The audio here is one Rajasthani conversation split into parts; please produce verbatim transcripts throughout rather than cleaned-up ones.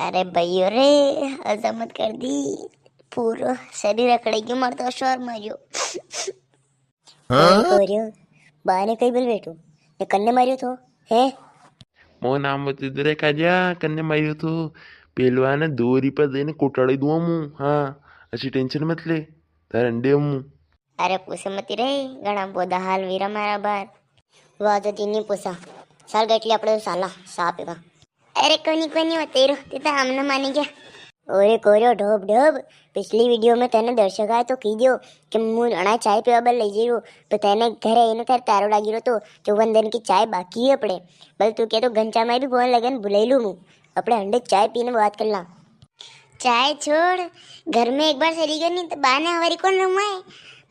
अरे भैयो रे, ऐसा मत कर दी, पूरो शरीर अकड़े गयो मार तो शोर मारियो। हाँ? कोरियो, बाने कई बोल बैठो, ने कन्ने मारियो थो, हैं? मो नाम बता दे रे कालिया, कन्ने मारियो थो? पहलवान ने दो रुपया देने कोटाड़ी दूंगा मु। हाँ, ऐसी टेंशन मत ले, तारे अंडे मु। अरे पूछे मती रे, घणा बोदा हाल वीरा मारा बार। वाह, तो तीन नहीं पूछा। साल गटली अपने साला, साफ है। अरे कोनी कोनी, वो तेरो, ते तो हम न मानी गया। ओरे कोरियो ढोब ढोब, पिछली वीडियो में तने दर्शक आए तो की दियो कि मु अणा चाय पीवा बल ले जीरो, तो तने घरे आईने थारे तारो लागी रो तो, तो वंदन की चाय बाकी है अपने। बल तू के तो घंचा में भी फोन लगन बुलाई लू मु, अपने हंडे चाय पीने बात कर ला। चाय छोड़, घर में एक बार चली गई नी तो बाने हवारी कौन रमाए?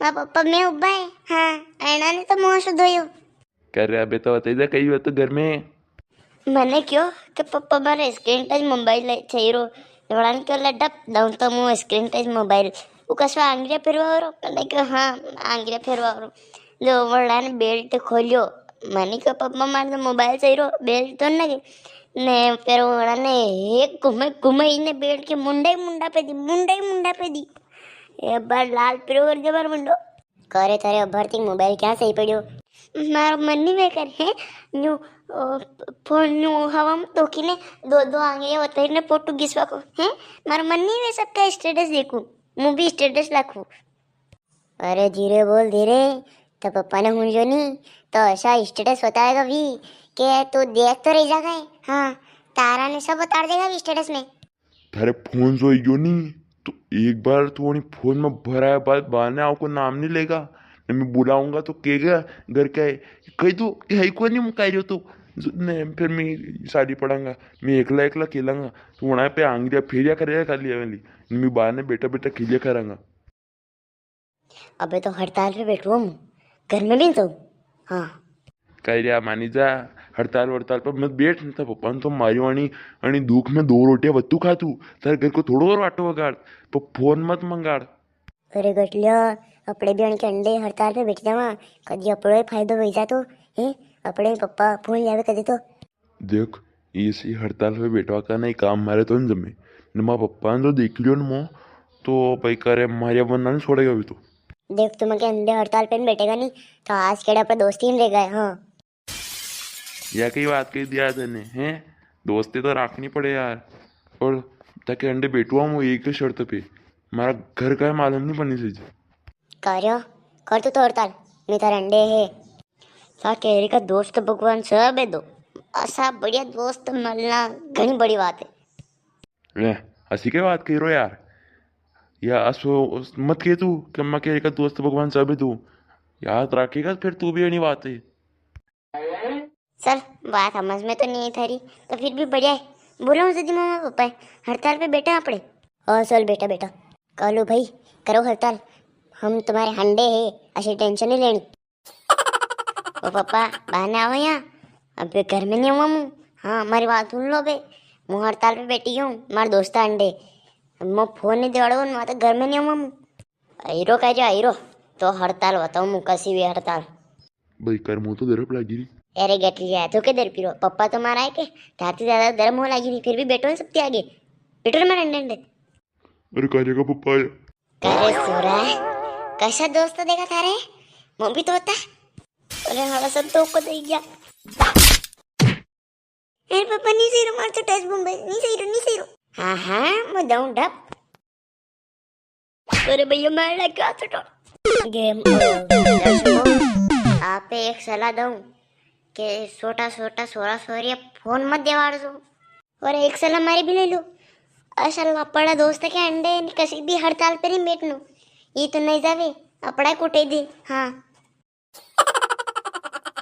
मारा पप्पा मैं उब्बा है। हाँ, अणा ने तो मुंह सुधोयो। कर रहा बे तो बताई जा कई बात तो घर में। मने क्यों कि पप्पा मारे स्क्रीन टच मोबाइल चाहिए रो। वड़ान क्यों लडप दऊं तो मु स्क्रीन टच मोबाइल। वो कसवा आंगरिया फिरवा रो। मने क्यों हाँ, आंगरिया फिरवा रो। जो वड़ान बेल्ट खोलियो। मने क्यों पप्पा मारे तो मोबाइल चाहिए रो, बेल्ट तो ना के। ने फिर वड़ान एक घुमे घुमे इने बेल्ट के मुंडा ही मुंडा पे दी, मुंडा ही मुंडा पे दी। एक बार लाल पीरो कर दे मारो मुंडो। करे थारे अभर थी मोबाइल क्या सही पड़ियो? मारो मन नहीं वे कर है, न्यू, ओ, फोन न्यू हवा में धोकी ने दो, दो आंगे होते ने फोटो खींचवा को, हैं? मारो मन नहीं वे सबका स्टेटस देखूं, मु भी स्टेटस रखूं। अरे धीरे बोल धीरे, तो पप्पा ने हुन जो नी, तो ऐसा स्टेटस बताएगा भी, के तू देख तो रही जागा है, हाँ, तारा ने सब उतार देगा भी स्टेटस में। थारे फोन जो आई गयो नी, तो एक बार तू उनी फोन में भराया बाद बाने आओ को नाम नहीं लेगा। ने मैं बुलाऊंगा तो केगा घर का है, कह दो कि है कोई नहीं मुकाई रहो तो। ने फिर मैं साड़ी पड़ांगा, मैं एकला एकला खेलांगा। तू वहां पे आंगरिया फेरिया करेगा खाली वाली, मैं बाने बेटा बेटा खेलिया करांगा। अबे तो हड़ताल पे बैठू हूँ, घर में भी तो। हाँ। कह रिया मानी जा, हड़ताल वड़ताल पर मत बैठ, नहीं तो पप्पा ने तो मारियो आनी, आनी दुख में दो रोटियां बत्तू खा तू, थारे घर को थोड़ो और आटो वगाड़, पर फोन मत मंगाड़। अरे गटलिया, अपने भी अनके अंडे हड़ताल पे बैठ जावा, कदी अपनो ही फायदो हो जा तो, हैं? अपने पप्पा फोन लावे कदी तो। देख, इसी हड़ताल पे बैठवा का नहीं काम मारे तो न जमे। न मारा पप्पा ने तो देख लियो न मो, तो भाई करे मारिया बंदा नहीं छोड़ेगा अभी तो। देख, तुम के अंडे हड़ताल पे न बैठेगा नहीं, तो आज केड़ा अपना दोस्ती नहीं रहेगा, हाँ। या कई बात कही दिया तने, हैं? दोस्ती तो राखनी पड़े यार। और ताके अंडे बैठवा मो एक ही शर्त पे, मारा घर का मालूम नहीं पड़नी चाहिए। कार्यो, कर तू तो हड़ताल, मैं थारे अंडे है। सा कह रही का दोस्त भगवान सब है दो। असा बढ़िया दोस्त मिलना घणी बड़ी बात है। ले, असी के बात कह रो यार? या असो मत कह तू कि मैं कह रही का दोस्त भगवान सब है दो। याद रखेगा फिर तू भी अणी बात है। चल, बात समझ में तो नहीं आई थारी, तो फिर भी बढ़िया है। बुलाऊं जदी मम्मा पापा है, हड़ताल पे बैठा अपने। हाँ, चल बेटा, बेटा। कालू भाई, करो हड़ताल, हम तुम्हारे हंडे है, ऐसी टेंशन नहीं लेनी। ओ पापा, बाहर आओ यहाँ, अबे घर में नहीं हुआ मु। हाँ, मारी बात सुन लो बे, मु हड़ताल पे बैठी हूँ, मारे दोस्त हंडे, मु फोन नहीं देवाड़ो, मैं तो घर में नहीं हुआ मु। आईरो कह जो आईरो, तो हड़ताल बताओ मु, कसी भी हड़ताल। भाई कर, मु तो दरप लागी री। अरे गटलिया, तू के दरपी रो? पप्पा तो मारा है के, थारती ज्यादा दरम हो लागी री, फिर भी बैठो है सबके आगे। बैठो रे मारे अंडे अंडे। अरे कार्या का पप्पा आया। करे सोरा, कसा दोस्त देखा थारे? मु भी तो होता। अरे हमारा सब तो को दे गया। अरे पापा, नहीं सही रो, मार तो टच बम भाई, नहीं सही रो, नहीं सही रो। हाँ, हाँ, मैं दऊं डब। अरे भैया, मैं लग गया तो गेम। दर्शकों, आप पे एक सलाह दूं कि छोटा छोटा सोरा सोरिया फोन मत देवाड़ दो। और एक सलाह मारी भी ले लो, असल अपना दोस्त के अंडे कसी भी हड़ताल पे नहीं बैठनो, ये तो नहीं जावे, अपना कुटे दे। हाँ।